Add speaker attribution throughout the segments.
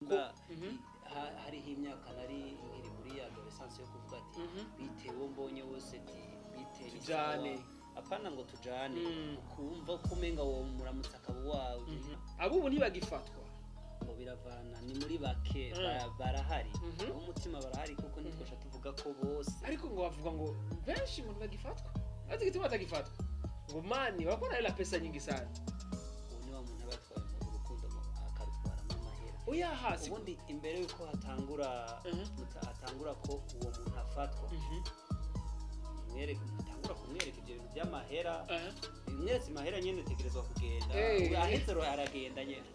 Speaker 1: Nimba hariho imyaka nari nkiri muri adolescence yo kuvuga ati bitewe uwo mbonye wose, ati bite ni
Speaker 2: Tujane.
Speaker 1: sawa. Apana ngo tujane, ukumva ko umenga wo muramutse akaba uwawe.
Speaker 2: Abubu ntibagifatwa.
Speaker 1: Ngo biravana, ni muri bake. Barahari, ab'umutima barahari, kuko ntitwasha tuvuga ko bose.
Speaker 2: Ariko ngo bavuga ngo benshi ngo ntibagifatwa, ariko igituma batagifatwa ngo mani bakora hela, pesa nyingi sana.
Speaker 1: Ubu ni wa muntu aba yatwaye mu rukundo akarutwaramo amahera.
Speaker 2: Oya, hasi.
Speaker 1: Ubundi imbere yuko hatangura hatangura ko uwo muntu afatwa, utangura kumwereka ibyo bintu by'amahera. Umweretse amahera nyene, utegerezwa kugenda. Ahetse aragenda nyene.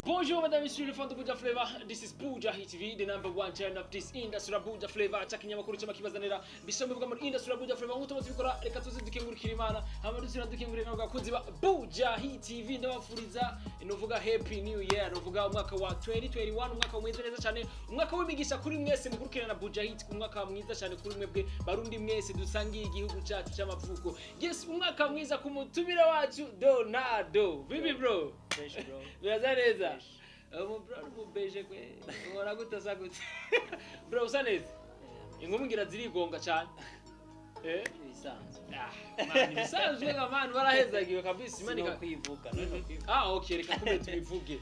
Speaker 2: Bonjour mesdames et messieurs, les fans de Buja Flavor. This is Buja Hit TV, the number one channel of this industry, Buja Flavor. Cha kinyamakuru cy'amakibazanira bisombe bivuga muri industry Buja Flavor. Nk'uko tumaze kubikora, reka tuze dukengurukira Imana. Hama dusubira dukengurira n'abakunzi ba Buja Hit TV. Ndabafuriza nuvuga Happy New Year, nuvuga umwaka wa 2021, umwaka mwiza neza cyane, umwaka w'imigisha kuri mwese mukurikirana Buja Hit, ku mwaka mwiza cyane kuri mwebwe Barundi mwese dusangiye igihugu cyacu cy'amavuko. Yes, umwaka mwiza ku mutumire wacu Donado. Vipi, bro?
Speaker 1: Fresh, bro.
Speaker 2: Biraza neza.
Speaker 1: Fresh.
Speaker 2: Umu bro, umubeje kwe. Ubona gute, usa gute? Bro, usa neza. Inkumi ngira zirigonga cyane. Eh?
Speaker 1: Ibisanzwe.
Speaker 2: Ah, man, ibisanzwe nka man barahezagiwe kabisa. Imana
Speaker 1: sino kwivuga no kwivuga.
Speaker 2: Ah, okay, reka kumbe tubivuge.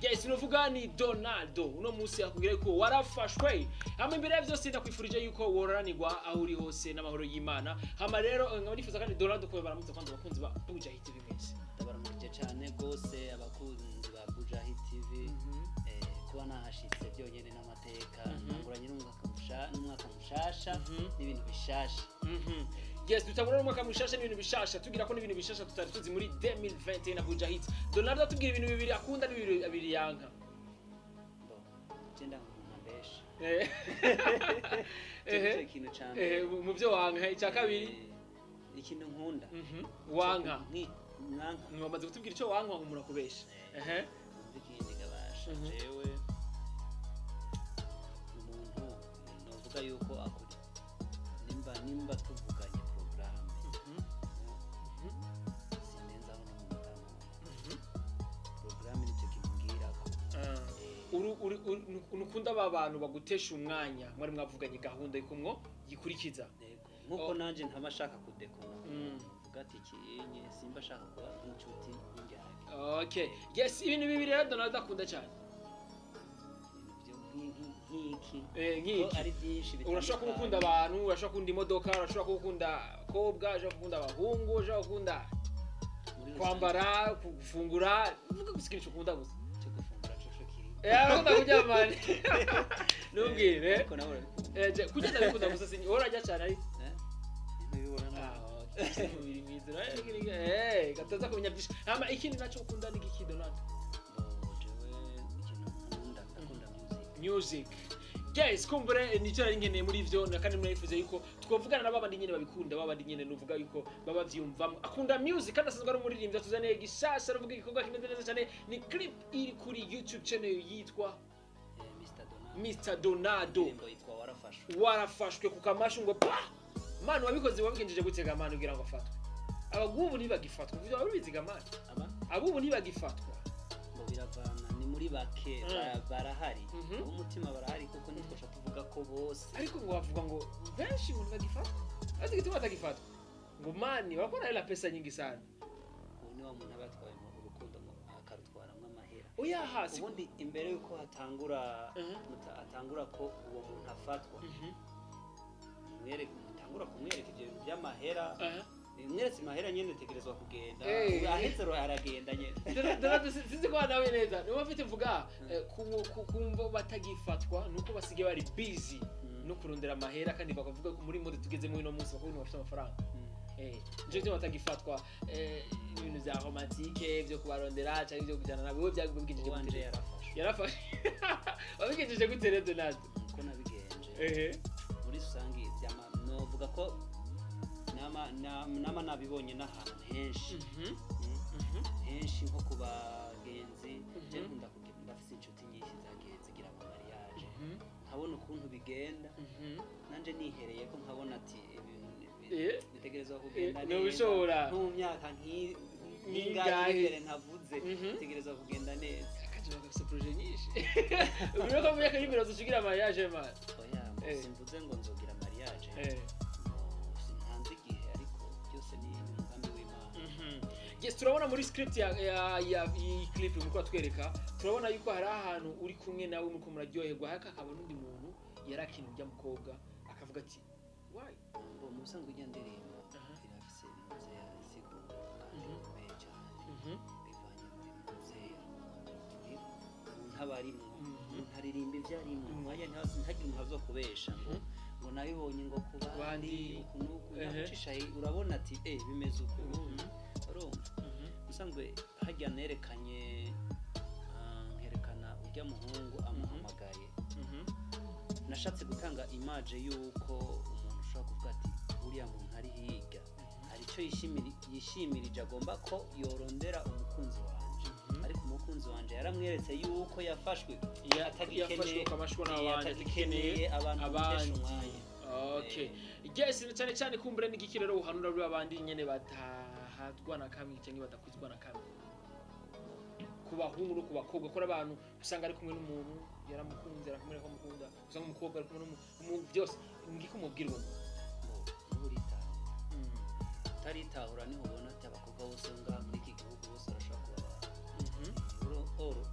Speaker 2: Yes, nuvuga ni Donaldo. Uno munsi akubwira ko warafashwe. Hama imbere ya byose ndakwifurije yuko wororanirwa aho uri hose n'amahoro y'Imana. Hama rero nkaba nifuza kandi Donaldo ko baramutse kwanza abakunzi ba Buja Hit TV mwese.
Speaker 1: Ndabaramukije cyane rwose abakunzi ba Buja Hit TV. Kuba nahashitse byonyine n'amateka. Ntanguranye n'umwaka mushasha n'ibintu bishasha.
Speaker 2: Yes, dutangura n'umwaka mushasha n'ibintu bishasha, tugira ko n'ibintu bishasha tutari tuzi muri 2021 na Buja Hit. Donaldo atubwira ibintu bibiri akunda n'ibintu bibiri yanka.
Speaker 1: Bo genda umuntu ambesha. Icyo nicyo kintu ca mbere.
Speaker 2: Mu byo wanka, icya kabiri?
Speaker 1: Ikintu nkunda.
Speaker 2: Wanka.
Speaker 1: Mwanka.
Speaker 2: Mwamaze kutubwira icyo wanka, ngo umuntu akubesha.
Speaker 1: Numva ikindi gabasha. Jewe umuntu novuga yuko akuri nimba tuvuganye porogaramu, sindenzaho n'umunota n'umwe. Porogaramu nicyo kintu mbwirako.
Speaker 2: Nukunda aba bantu bagutesha umwanya mwari mwavuganye gahunda yuko mwo yikurikiza.
Speaker 1: Yego. Nkuko
Speaker 2: Oh.
Speaker 1: nanje ntaba ashaka kudekona, mvuga ati kinye simba ashaka kuba nk'inshuti y'indyarya.
Speaker 2: Okay, yes, ibintu bibiri rero Donaldo akunda cyane.
Speaker 1: Ibintu byo nk'iki
Speaker 2: Eh,
Speaker 1: ko
Speaker 2: nk'iki.
Speaker 1: ari byinshi.
Speaker 2: Urashobora kuba ukunda abantu, urashobora gukunda imodoka, urashobora kuba ukunda abakobwa, urashobora gukunda abahungu, urashobora gukunda
Speaker 1: Muri rusange,
Speaker 2: kwambara, gufungura. Uvuga gusa ikintu ukunda gusa.
Speaker 1: Cyo gufungura cyo kiri.
Speaker 2: Arakunda kurya mani, ntubwire.
Speaker 1: Ariko nawe urabikunda.
Speaker 2: Kurya ndabikunda gusa wowe urarya cyane ariko.
Speaker 1: Eh? Ntibibona
Speaker 2: Ah,
Speaker 1: nawe.
Speaker 2: okay. Umubiri mwiza, gataza kumenya byinshi. Hama ikindi nacyo ukunda ni igiki, Donald?
Speaker 1: Bo jewe ikintu nkunda, ndakunda music.
Speaker 2: Music, guys. Kumbure nicyo nari nkeneye muri ivyo, na kandi murifuza yuko twovugana na babandi nyene babikunda, babandi nyene nuvuga yuko baba vyumvamo. Akunda music kandi asanzwe ari umuririmbyi. Atuzaniye gishasha, aravuga igikorwa kimeze neza cyane, ni clip iri kuri YouTube channel yitwa
Speaker 1: Mr Donald.
Speaker 2: Mr Donaldo.
Speaker 1: Indirimbo yitwa Warafashwe.
Speaker 2: Warafashwe ku kamashu ngo pa! Mani, wabikoze wabigenjeje gute ga mani kugira ngo afatwe? Abagubu ntibagifatwa, ivyo wari ubizi ga mani?
Speaker 1: Aba
Speaker 2: Abubu ntibagifatwa.
Speaker 1: Ngo biravana, ni muri bake. Barahari, ab'umutima barahari, kuko ntitwasha tuvuga ko bose.
Speaker 2: Ariko ngo bavuga ngo benshi ngo ntibagifatwa, ariko igituma batagifatwa ngo mani bakora hela, pesa nyingi sana.
Speaker 1: Ubu ni wa muntu aba yatwaye mu rukundo akarutwaramo amahera.
Speaker 2: Oya, hasi.
Speaker 1: Ubundi imbere yuko hatangura hatangura ko uwo muntu afatwa, utangura kumwereka ibyo bintu by'amahera. Umweretse amahera nyene, utegerezwa kugenda. Ahetse aragenda nyene.
Speaker 2: Donald, sinzi ko nawe neza niba mfite mvuga kumva batagifatwa nuko basigaye bari busy no kurondera amahera, kandi bakavuga ko muri mode tugezemo uno munsi bakubona bafite amafaranga. Nico gituma batagifatwa. Ibintu vya romantique byo kubarondera cyangwa ibyo kujyana nabo, wowe byabigenjeje
Speaker 1: Uwanje
Speaker 2: gute?
Speaker 1: Yarafashwe.
Speaker 2: Yarafashe. Wabigenjeje gute rero, Donald?
Speaker 1: Uko nabigenje, muri rusange novuga ko nama nabibonye n'ahantu henshi. Henshi nko ku bagenzi. Je nkunda ndafise inshuti nyinshi zagiye zigira ama mariage, nkabona ukuntu bigenda, nanje nihereye ko nkabona ati ibintu Bitegerezwa kugenda
Speaker 2: Eh,
Speaker 1: neza.
Speaker 2: ntubishobora.
Speaker 1: Nko mu myaka
Speaker 2: Nk'ingahe.
Speaker 1: nk'ingahe imbere ntavuze, bitegerezwa kugenda neza.
Speaker 2: Akajama gafise projet nyinshi. Ubwo ko mu myaka y''imbere uzogira mariage, man?
Speaker 1: Oya, simvuze ngo nzogira mariage. Ngo sintanze igihe, ariko byose ni umugambi w'Imana.
Speaker 2: Yes, turabona muri script ya iyi clip muriko atwereka, turabona yuko hari ahantu uri kumwe nawe, muriko muraryoherwa, ariko hakaba n'undi muntu yarakina urya mukobwa, akavuga ati why?
Speaker 1: Ngo mu busanzwe ijya ndirimbo irafise muze ya siguro kandi ikomeye cyane, bivanye muri muze muri umuntu aba arimwo. Umuntu aririmba ibyo arimwo. Umwanya ntihagire umuntu azokubesha ngo nabibonye ngo ku bandi,
Speaker 2: Bandi.
Speaker 1: uku n'uku. Ntagucisha, urabona ati bimeze uku. Urumva, ubusanzwe hajya nerekanye, nkerekana ujya muhungu amuhamagaye, nashatse gutanga image y'uko umuntu ushobora kuvuga ati uriya muntu ari hirya hari icyo yishimirije, agomba ko yorondera umukunzi wanje, ariko umukunzi wanje yaramweretse yuko yafashwe,
Speaker 2: Yafashwe ukamashwa n'abandi,
Speaker 1: atagikeneye abantu
Speaker 2: abandi.
Speaker 1: bamutesha umwanya.
Speaker 2: Okay, yes, cyane cyane kumbure n'igiki rero uhanura ruri abandi nyene batahazwa na kamwe cyangwa badakuzwa na kamwe, ku bahungu no ku bakobwa, ko abantu usanga ari kumwe n'umuntu yaramukunze, arakumwe ko amukunda, usanga umukobwa ari kumwe n'umuhungu, byose ngiko umubwira uwo muntu.
Speaker 1: Ngo niba uritahura, utaritahura niho ubona ati abakobwa bose bo ngaha muri iki gihugu bose barashobora kuba abantu. Oro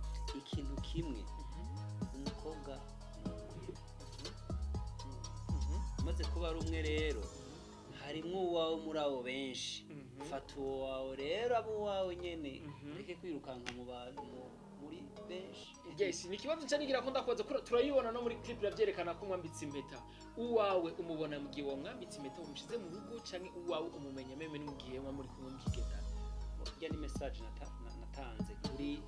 Speaker 1: ikintu kimwe, umukobwa ni umwe. Umaze kuba ari umwe rero, harimwo uwawe muri abo benshi. Fata uwo wawe rero, abo uwawe nyene, ureke kwirukanka mu bantu muri benshi.
Speaker 2: Yes, ni ikibazo nca nigira ko ndakubaza, turayibona no muri clip iravyerekana ko mwambitse impeta. Uwawe umubona mu gihe wamwambitse impeta, umushize mu rugo, canke uwawe umumenya même no mu gihe muba muri kumwe mukigendana?
Speaker 1: Irya ni message natanze kuri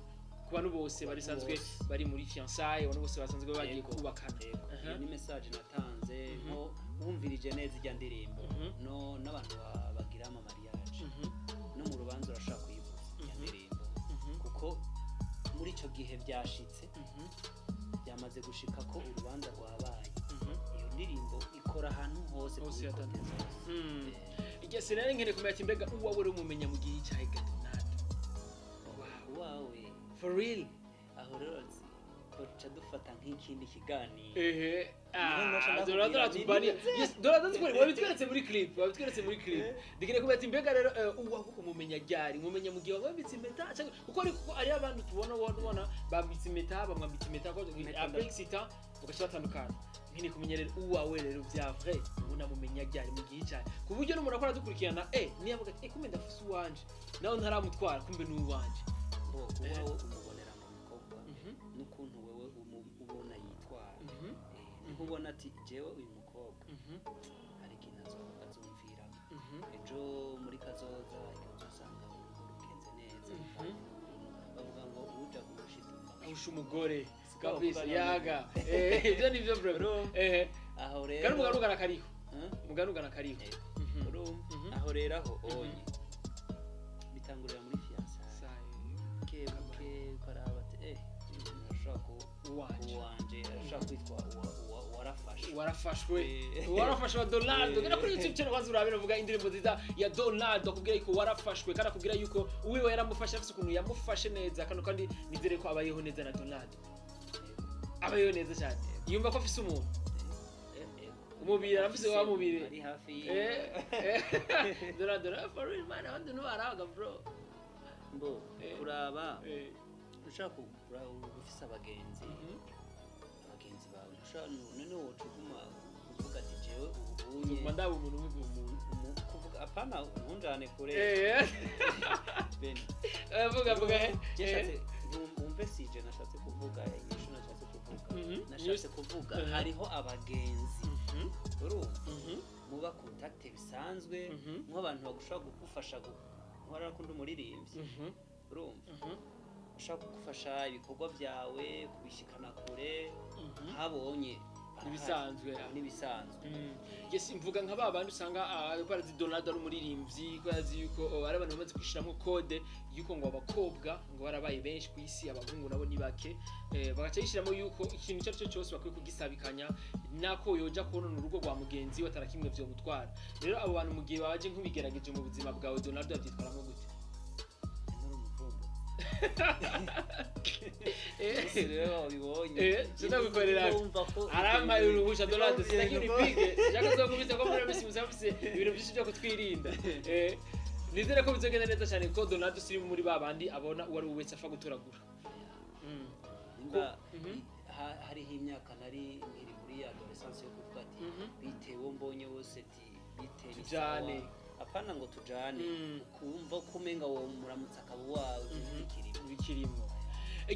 Speaker 2: Ku bantu bose barisanzwe
Speaker 1: bose.
Speaker 2: bari muri fiançailles, abantu bose basanzwe bagiye
Speaker 1: Yego.
Speaker 2: kubakana.
Speaker 1: Yego. Iyo ni message natanze, nko wumvirije neza ijya ndirimbo, no n'abantu bagira ama mariage, no mu rubanza urashobora kuyivuza ijya ndirimbo, kuko muri ico gihe byashitse, byamaze gushika ko urubanza rwabaye. Iyo ndirimbo ikora ahantu hose,
Speaker 2: Hose
Speaker 1: kuri côté
Speaker 2: yatandukanye.
Speaker 1: zose.
Speaker 2: Igihe sinari nkeneye kumenya ati mbega uwawe rero umumenya mu gihe cyahe Donaldo? Wow.
Speaker 1: Uwawe
Speaker 2: For real.
Speaker 1: Aho rero duca dufata nk'ikindi kiganiro.
Speaker 2: Ehe.
Speaker 1: Niho noca
Speaker 2: Ah,
Speaker 1: ndakubwira
Speaker 2: Donaldo aratubaniye.
Speaker 1: nini.
Speaker 2: Yes, Donaldo wabitweretse muri clip, wabitweretse muri clip. Ndikeneye kumenya ati mbega rero uwawe umumenya ryari? Umumenya mu gihe wamwambitse impeta cyangwa kuko ariko kuko ari abantu tubona ubona bambitse impeta, bamwambitse impeta ko
Speaker 1: Impeta.
Speaker 2: Après accident ugaca batandukana. Nkeneye kumenya rero uwawe rero vya vrai unamumenya ryari, mu gihe cyane, ku buryo n'umuntu akora dukurikirana niyo avuga ati kumbe ndafise uwanje nawe ntaramutwara, kumbe ni uwanje.
Speaker 1: Bo uwawe umubonera mu bikorwa n'ukuntu wewe ubona yitwara. Niho ubona ati jewe uyu mukobwa hari ikintu azumviramo ejo muri kazoza, igihe uzosanga urugo rugenze neza, bivanye n'ukuntu bavuga ngo uja gushituma
Speaker 2: Ahusha umugore.
Speaker 1: Siko
Speaker 2: Kabisa.
Speaker 1: bavuga none.
Speaker 2: Yaga, ibyo nivyo bro.
Speaker 1: Urumva? Aho rero
Speaker 2: Kandi umugani ugana kariho.
Speaker 1: Huh?
Speaker 2: Umugani ugana kariho.
Speaker 1: Yego. Urumva, aho rero aho onye bitangurira muri fiançailles, buke buke ukaraba ati uyu muntu arashobora ku
Speaker 2: Uwanje.
Speaker 1: Uwanje arashobora kwitwa uwarafashwe.
Speaker 2: Warafashwe. Warafashwe wa Donaldo. Genda kuri YouTube channel kwanza urabe, uvuga indirimbo nziza ya Donaldo, akubwira yuko warafashwe, kandi akubwira yuko uwiwe yaramufashe, afise ukuntu yamufashe neza kano, kandi nizere ko abayeho neza na Donaldo, abayeho neza cyane, yumva ko afise umuntu umubiri arafise wa mubiri.
Speaker 1: Ari hafi yiwe.
Speaker 2: Donaldo for real man, abandi ntibaraga bro.
Speaker 1: Mbo kuraba, ushaka kugura ufise abagenzi, abagenzi bawe ntushobora none woca uguma uvuga ati jewe ubu unye
Speaker 2: Nzoguma ndaba umuntu umwe gusa.
Speaker 1: Kuvuga apana, ntunjane kure. Bene.
Speaker 2: Vuga vuga.
Speaker 1: Je nshatse wumve sije nashatse kuvuga, inyishu nashatse kuvuga, nashatse kuvuga hariho abagenzi, urumva, muba contact bisanzwe, nk'abantu bagushobora kugufasha nkarakunda umuririmbyi, urumva, ushaka kugufasha ibikorwa byawe kubishikana kure, habonye. Arahari.
Speaker 2: Ibisanzwe, ya.
Speaker 1: N'ibisanzwe.
Speaker 2: Yes, mvuga nka ba bandi usanga barazi Donald ari umuririmbyi, ko bazi yuko ari abantu bamaze kwishiramwo code yuko ngo abakobwa ngo barabaye benshi ku isi, abahungu nabo ni bake, bagaca yishiramo yuko ikintu icyo ari cyo cyose bakwiye kugisabikanya, nako yoja kubona urugo rwa mugenzi we atarakimwe vyomutwara. Rero abo bantu mu gihe baje nk'ibigerageje mu buzima bwawe, Donald yabyitwaramo gute?
Speaker 1: Nturi umuvumbuzi. Ese rero wabibonye?
Speaker 2: Sindagukorera.
Speaker 1: Wumva ko
Speaker 2: Arampaye uruhusha Donald, sinagira
Speaker 1: Ibintu-
Speaker 2: uripige, sinshaka kuzokubita ko muri misi muzafise ibintu byinshi byo kutwirinda. Nizere ko bizogenda neza cyane ko Donald siri muri ba bandi abona uwo ari we wese apfa gutoragura.
Speaker 1: Nimba hariho imyaka nari nkiri muri adolescence yo kuvuga ati bitewe mbonye wose ati bitewe ni
Speaker 2: Tujane.
Speaker 1: sawa. Apana ngo tujane, ukumva ko umenga wo muramutse akaba uwawe, bikirimo.
Speaker 2: Bikirimo.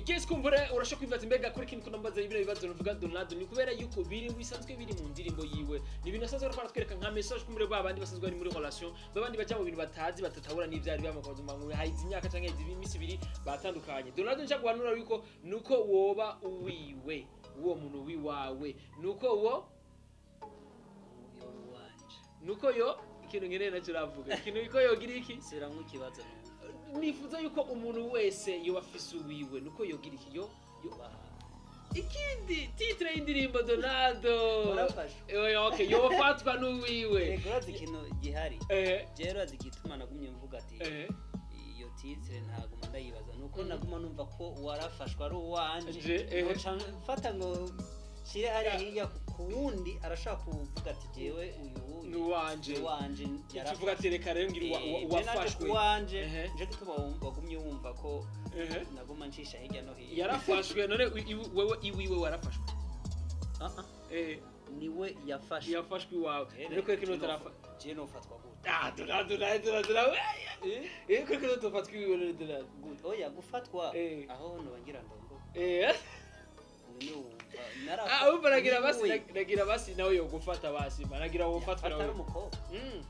Speaker 2: Guess kumbure urashobora kwibaza mbega kuri kintu kunambaza ibiro bibazo nuvuga Donald, ni kubera yuko biri bisanzwe biri mu ndirimbo yiwe, ni ibintu asanzwe ariko aratwereka nka message kumbure ba bandi basanzwe bari muri relation, ba bandi bajya mu bintu batazi, batatabura n'ivyari bamakoze ngo hayize imyaka canke hayize iminsi 2 batandukanye. Donald nshaka guhanura yuko nuko woba uwiwe, uwo muntu wiwawe, nuko wo
Speaker 1: Yo wanje.
Speaker 2: Nuko yo ikintu nkeneye nacyo uravuga ikintu yuko yogira iki?
Speaker 1: Subiramwo ikibazo numva.
Speaker 2: Nifuza yuko umuntu wese yoba afise uwiwe, nuko yogira iki yo yo ikindi titre y'indirimbo, Donaldo.
Speaker 1: Warafashwe.
Speaker 2: Okay, yofatwa n'uwiwe.
Speaker 1: Ego, urazi ikintu gihari? Jewe urazi igituma nagumye mvuga ati iyo titre ntaguma ndayibaza, nuko naguma numva ko warafashwe ari uwanje. Noca mfata ngo shire hariya hirya ku wundi arashaka kuvuga ati jewe uyu
Speaker 2: Ni uwanje.
Speaker 1: ni uwanje.
Speaker 2: Tuvuga ati reka rero ngira
Speaker 1: Je naje
Speaker 2: uwafashwe.
Speaker 1: kuwanje. Nje gituma wagumye wumva ko naguma ncisha hirya no hino.
Speaker 2: Yarafashwe none wewe iwiwe warafashwe?
Speaker 1: Ah, ah. Niwe yafashwe.
Speaker 2: Yafashwe iwawe none kwereka ino tarafa.
Speaker 1: Je nofatwa gute?
Speaker 2: Ah, Donaldo, Donaldo, Donaldo, kwereka ino tofatwa iwiwe none, Donaldo.
Speaker 1: Gute? Oya, gufatwa aho noba ngira ndongo. None wumva
Speaker 2: Ah, umva nagira basi
Speaker 1: Niwe.
Speaker 2: Nagira basi nawe yogufata basi nagira wofatwa
Speaker 1: Yafata
Speaker 2: nawe.
Speaker 1: ari umukobwa,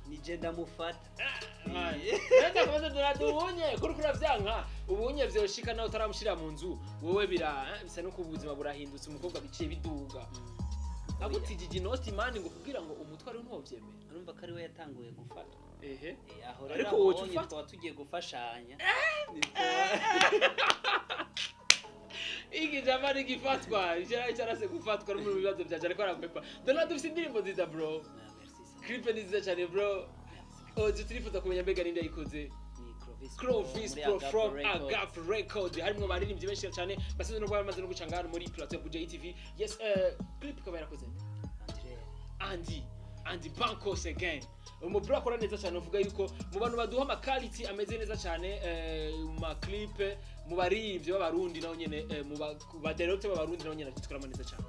Speaker 1: ni je ndamufata.
Speaker 2: Neza kubaza Donaldo, ubunye kuri kuravyanka ubunye vyoshika nawe utaramushira mu nzu wowe bira bisa nuko ubuzima burahindutse, umukobwa biciye biduga agutijije inoti mani ngo kugira ngo umutware ntuvyemere.
Speaker 1: Urumva ko ari we yatanguye gufatwa. Aho rero
Speaker 2: Ariko woca
Speaker 1: abonye
Speaker 2: ufatwa.
Speaker 1: twaba tugiye gufashanya.
Speaker 2: Iki jama rigifatwa cyarase gufatwa no mu bibazo byaje ariko arakwepa. Donaldo, ufite indirimbo nziza bro.
Speaker 1: Na, merci sana.
Speaker 2: Clip ni nziza cyane bro. Oh, turifuza kumenya mbega ninde yayikoze?
Speaker 1: Ni Clovis.
Speaker 2: Clovis
Speaker 1: Pro
Speaker 2: Pro
Speaker 1: muri
Speaker 2: from
Speaker 1: Agape Records.
Speaker 2: Agape Record, harimo abaririmbyi benshi cyane basize no kuba bamaze no guca ngaha muri plateau ya Buja TV. Yes, clip ikaba yarakoze nde?
Speaker 1: Andre.
Speaker 2: Andy Bankos again, umubro akora neza cyane, uvuga yuko mu bantu baduha ama quality ameze neza cyane mu ma clip mu baririmbyi b'abarundi naho nyene, mu ba director b'abarundi naho nyene abyitwaramo neza cyane.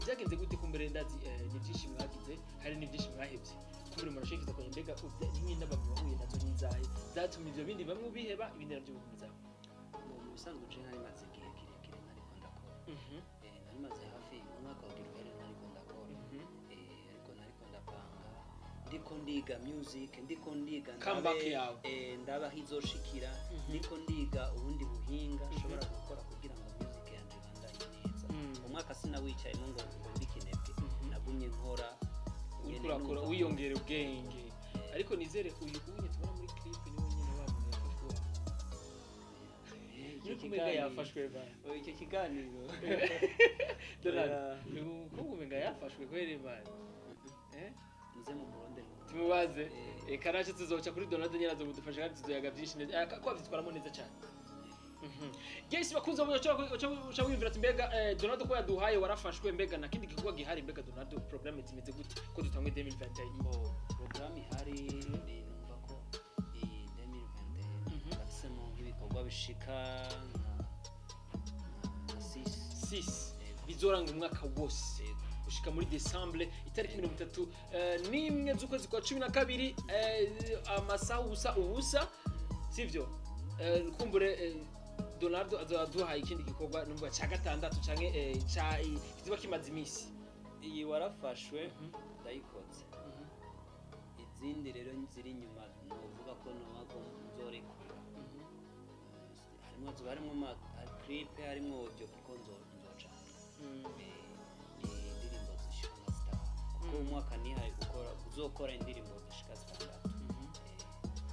Speaker 2: Byagenze gute kumbere? Ndazi ni byinshi mwagize, hari ni byinshi mwahebye, kumbere murashikiza ko mbega n'imyenda bamwe wahuye nazo n'izahe zatumye ibyo bindi bamwe ubiheba, ibindi nabyo bikomeza?
Speaker 1: Mu bisanzwe je nari maze igihe kirekire ntariko ndakora. Nari maze hafi umwaka wagira uhere ntariko ndakora. Ariko nariko ndapanga, ndiko ndiga music, ndiko ndiga
Speaker 2: Comeback yawe.
Speaker 1: Ndabe aho izoshikira. Ndiko ndiga ubundi buhinga nshobora gukora kugira ngo music yanje ibandanye neza. Umwaka sinawicayemo ngo mbikinebwe. Nagumye nkora.
Speaker 2: Uriko
Speaker 1: nyene
Speaker 2: urakora
Speaker 1: numva ko-
Speaker 2: wiyongera ubwenge. Ariko nizere uyu unye tubona muri clip niwe nyene wa muntu yafashwe wawe?
Speaker 1: Icyo
Speaker 2: Uri kumenga
Speaker 1: kiganiro-
Speaker 2: yafashwe ba?
Speaker 1: Oh, icyo kiganiro.
Speaker 2: Donald.
Speaker 1: Oya.
Speaker 2: Uyu mukobwa umenga yafashwe kweri man.
Speaker 1: Muze mu murondere.
Speaker 2: Tumubaze. Karaje tuzoca kuri Donald nyene azobudufasha kandi tuzoyaga byinshi neza. Ko avyitwaramo neza cyane. Yes, bakunze uca wiyumvira ati mbega Donald ko yaduhaye warafashwe, mbega na kindi gikorwa gihari, mbega Donald programme zimeze gute ko dutangwe 2021?
Speaker 1: Bo, porogaramu ihari ni numva ko iyi 2021 bafisemo nk'ibikorwa bishika nka 6.
Speaker 2: 6 bizoranga umwaka wose gushika muri Decembre, itariki 31 z'ukwezi kwa 12, amasaha ubusa ubusa, sivyo? Kumbure Donaldo azoduhaye ikindi gikorwa numva ca gatandatu canke ca kizoba kimaze iminsi.
Speaker 1: Iyi warafashwe ndayikoze, izindi rero ziri inyuma novuga ko noba ko nzorekura harimo zoba harimo ama clip, harimo audio, kuko nzocanga ni indirimbo. Kuko umwaka nihaye gukora, uzokora indirimbo zishika 6.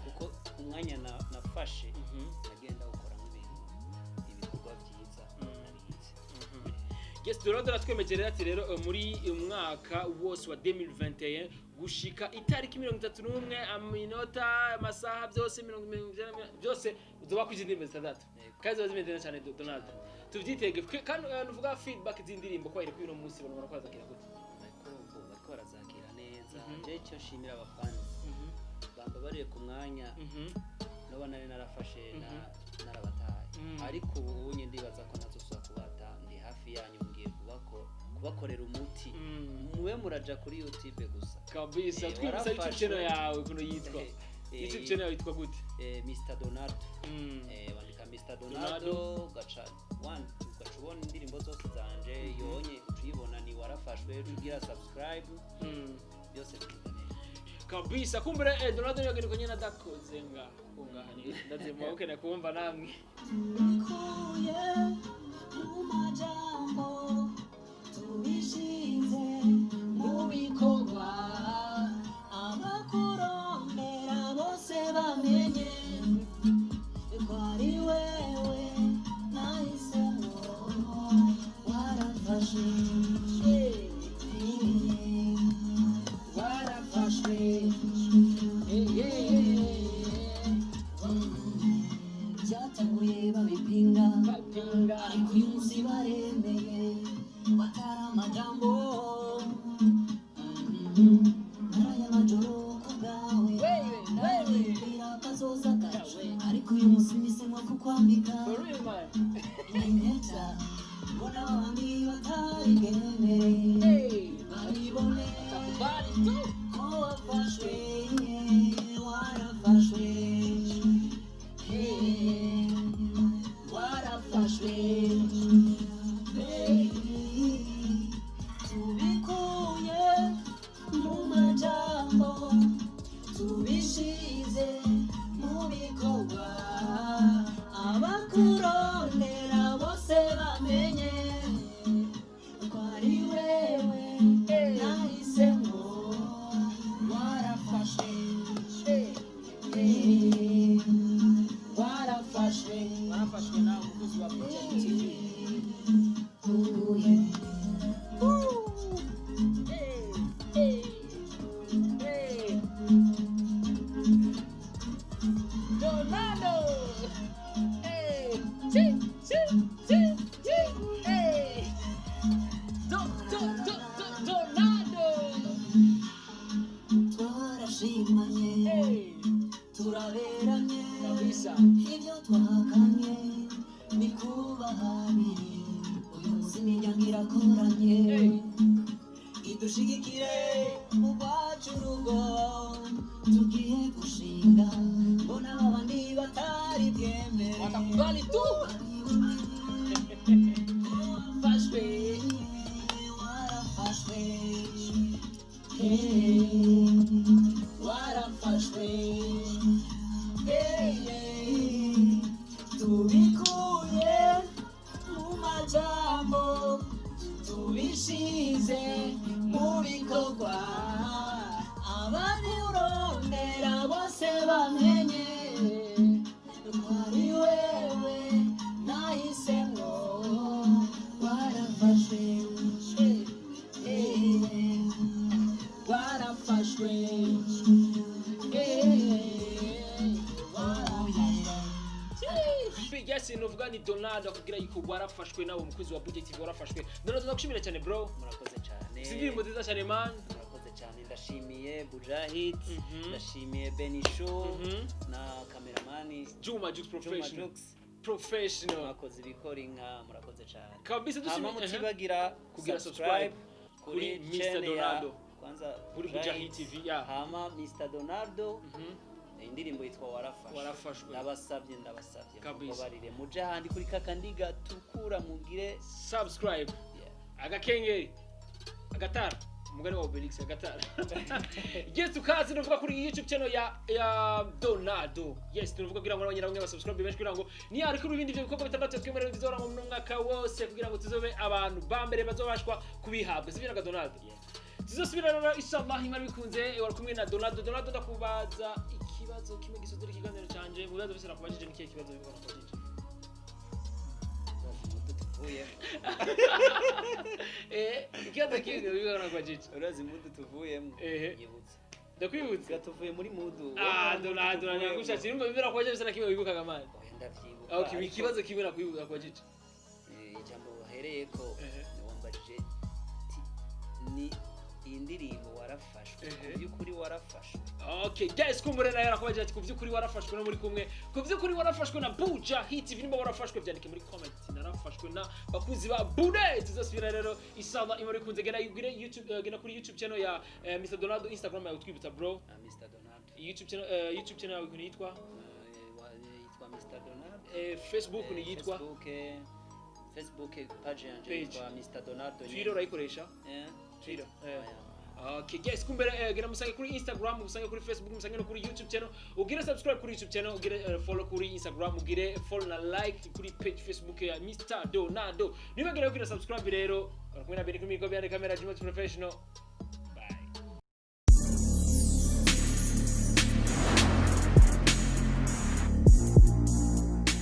Speaker 1: Kuko umwanya nafashe nagenda gukora nk'ibintu, ibikorwa byiza narize.
Speaker 2: Yes, Donaldo aratwemeje rero ati rero muri umwaka wose wa 2021 gushika itariki 31, aminota, amasaha byose, 90 byose uzoba kwije indirimbo 6.
Speaker 1: Yego.
Speaker 2: Kandi ziba zimeze neza cyane. Donaldo, tuvyitege. Kandi nuvuga feedback z'indirimbo ko kuri uno munsi abantu barakora gute?
Speaker 1: Bariko barazakira neza. Je icyo nshimira abafans, bambabariye ku mwanya noba nari narafashe narabataye, ariko ubu unye ndibaza ko ntazosubira kubata. Ndi hafi yanyu, ngiye kubakorera umuti. Mube muraja kuri YouTube gusa.
Speaker 2: Kabisa. Twibutsa YouTube
Speaker 1: warafashwe.
Speaker 2: channel yawe kuno yitwa? YouTube channel yawe yitwa gute?
Speaker 1: Mr Donaldo. Wandika Mr
Speaker 2: Donaldo.
Speaker 1: Donaldo, ugaca ugaca ubona indirimbo zose zanje. Yonye uca uyibona ni "Warafashwe", ugira subscribe, byose bigenda neza.
Speaker 2: Kabisa. Kumbure Donaldo niyo nyene adakoze nga kungaha ni ndazima ukeneye kumva namwe.
Speaker 3: Tubikuye mu majambo, tubishize mu bikorwa, abakurondera bose bamenye ko ari wewe nahisemo. Warafashe, warafashwe. Byatanguye babipinga, ariko uyu munsi baremeye batari amajambo. Naraye amajoro ku bwawe, nararindira akazoza kacu, ariko uyu munsi mpisemo kukwambika
Speaker 2: For real, man.
Speaker 3: impeta. Mbona abandi batari bwemere, babibone
Speaker 2: Takubali tu.
Speaker 3: ko wafashwe, warafashwe, warafashwe. Tubikuye mu majambo, tubishize mu bikorwa, abakurondera bose bamenye ko ari wewe nahisemo. Warafashwe, warafashwe.
Speaker 2: Warafashwe nawe umukozi wa Buja TV.
Speaker 3: Uye.
Speaker 2: Hey, hey, hey. Donaldo. Hey, chi, chi, chi, chi. Hey. Do, do, do, do, Donaldo.
Speaker 3: Twarashimanye,
Speaker 2: Hey.
Speaker 3: turaberanye.
Speaker 2: Kabisa.
Speaker 3: Ibyo twakanye ni kuba habiri. Uyu munsi imiryango irakoranye,
Speaker 2: Hey.
Speaker 3: idushigikire mu rwacu urugo tugiye gushinga. Mbona abandi batari bwemere,
Speaker 2: Watakubali tu. Fashwe.
Speaker 3: warafashwe, warafashwe. Tubikuye mu majambo, tubishize mu bikorwa, abakurondera bose bamenye ko ari wewe nahisemo. Warafashwe, warafashwe, warafashwe.
Speaker 2: Yes, novuga ni Donaldo akubwira yuko warafashwe nawe umukozi wa Buja TV. Warafashwe. Donaldo, ndagushimira cyane, bro.
Speaker 1: Murakoze cyane.
Speaker 2: Si indirimbo nziza cyane, man.
Speaker 1: Murakoze cyane. Ndashimiye Bujahid, ndashimiye Benisho na kameramani
Speaker 2: Juma Jux.
Speaker 1: Juma
Speaker 2: Professional.
Speaker 1: Jux.
Speaker 2: Professional.
Speaker 1: Mwakoze ibikora inka, murakoze cyane.
Speaker 2: Kabisa.
Speaker 1: Hama
Speaker 2: Dushimiye
Speaker 1: mutibagira
Speaker 2: kugira
Speaker 1: subscribe
Speaker 2: kuri
Speaker 1: kuri
Speaker 2: Mr.
Speaker 1: channel ya
Speaker 2: Donaldo.
Speaker 1: kwanza
Speaker 2: Kuri Bujahid TV, yeah.
Speaker 1: Hama Mr Donaldo, indirimbo yitwa "Warafashwe".
Speaker 2: Warafashwe.
Speaker 1: Ndabasabye, ndabasabye,
Speaker 2: Kabisa.
Speaker 1: mubabarire muje ahandi kuri kakandi gatukura mugire
Speaker 2: Subscribe.
Speaker 1: Yeah.
Speaker 2: Agakengeri, agatara, umugani wa Obelix, agatara. Yes, tukazi tuvuga kuri YouTube channel ya Donaldo. Yes, tuvuga kugira ngo n'abanyarwanda bamwe basubscribe benshi, kugira ngo ni ariko ibindi byo bikorwa 6 twemerewe bizora mu mwaka wose, kugira ngo tuzobe abantu ba mbere bazobashwa kubihabwa, sibyo naga Donaldo?
Speaker 1: Yeah.
Speaker 2: Tuzosubira rero inshallah Imana bikunze. Wari kumwe na Donaldo. Donaldo, ndakubaza ikibazo kimwe gisozera ikiganiro canje. Mu bibazo byose nakubajije, ni kihe kibazo wibuka nakubajije?
Speaker 1: Urazi mood tuvuyemo.
Speaker 2: Ikibazo kimwe wibuka nakubajije.
Speaker 1: Urazi mood tuvuyemo.
Speaker 2: Ehe.
Speaker 1: Nyibutsa.
Speaker 2: Ndakwibutsa.
Speaker 1: Tuvuye muri mood.
Speaker 2: Ah, Donaldo, nagushatse urumva bibera kubajije bisa na kimwe wibukaga, man.
Speaker 1: Oya, ndavyibuka.
Speaker 2: Okay,
Speaker 1: ariko,
Speaker 2: ikibazo kimwe nakwibuka kubajije.
Speaker 1: Ijambo wahereyeko, wambajije ti ni iyi ndirimbo "Warafashwe", ku by'ukuri warafashwe?
Speaker 2: Okay, guys, kumbure nayo arakubajije ati ku by'ukuri warafashwe no muri kumwe, ku by'ukuri warafashwe na Buja Hit TV? Nimba warafashwe, byandike muri comment, "Narafashwe na bakuzi ba Bude." Tuzasubira rero inshallah Imana ikunze. Genda ugire YouTube, genda kuri YouTube channel ya Mr Donaldo. Instagram yawe twibutsa, bro.
Speaker 1: Ah, Mr Donaldo.
Speaker 2: YouTube channel, YouTube channel yawe ukuntu yitwa?
Speaker 1: Yitwa Mr Donaldo.
Speaker 2: Facebook ni yitwa?
Speaker 1: Facebook page yanje
Speaker 2: Page.
Speaker 1: yitwa Mr Donaldo.
Speaker 2: Twitter urayikoresha? Twitter.
Speaker 1: Oya.
Speaker 2: Okay, guys, kumbere genda musange kuri Instagram, musange kuri Facebook, musange no kuri YouTube channel. Ugire subscribe kuri YouTube channel, ugire follow kuri Instagram, ugire follow na like kuri page Facebook ya Mr Donaldo. Nibagire kugira subscribe rero. Bari kumwe na Beni kuri mikoro, behind the camera Juma Professional.